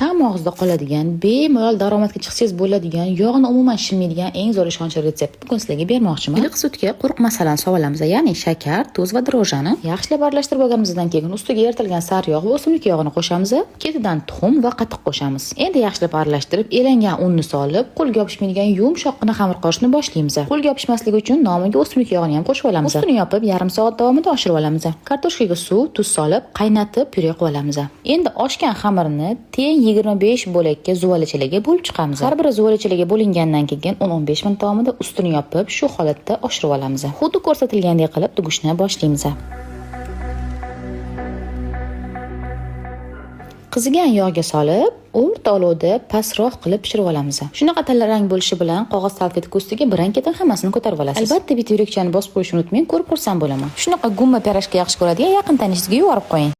Ta'm og'izda qoladigan, bemalol daromadga chiqsangiz bo'ladigan, yog'ni umuman shilmaydigan eng zo'r ishonchli retsept bugun sizlarga bermoqchiman. Iliq sutga quruq masalani solamiz, ya'ni shakar, tuz va drojani yaxshilab aralashtirib olganimizdan keyin ustiga eritilgan sariyog' va o'simlik yog'ini qo'shamiz. Ketidan tuxum va qatiq qo'shamiz. Endi yaxshilab aralashtirib, elangan unni solib, qo'lga yopishmaydigan yumshoqqina xamir qilishni boshlaymiz. Qo'lga yopishmasligi uchun nomiga o'simlik yog'ini ham qo'shib olamiz. Ustini yopib, yarim soat davomida oshirib olamiz. Kartoshkaga suv, tuz solib, qaynatib pyure qilib olamiz. Endi oshgan xamirni teng 25 bo'lakka zuvalachalarga bo'lib chiqamiz. Har bir zuvalachalarga bo'lingandan keyin 10-15 minut davomida ustini yopib, shu holatda oshirib olamiz. Xuddi ko'rsatilgandek qilib tugishni boshlaymiz. Qizigan yog'ga solib, o'rta olovda pastroq qilib pishirib olamiz. Shunaqa tanlarang bo'lishi bilan qog'oz salfetka ustiga birin-ketin hammasini ko'tarib olasiz. Albatta bitta yurakchani bosib qo'yishni unutmang, ko'rib xursand bo'laman. Shunaqa gumma pirojka yaxshi ko'radigan yaqin tanishingizga yuborib qo'ying.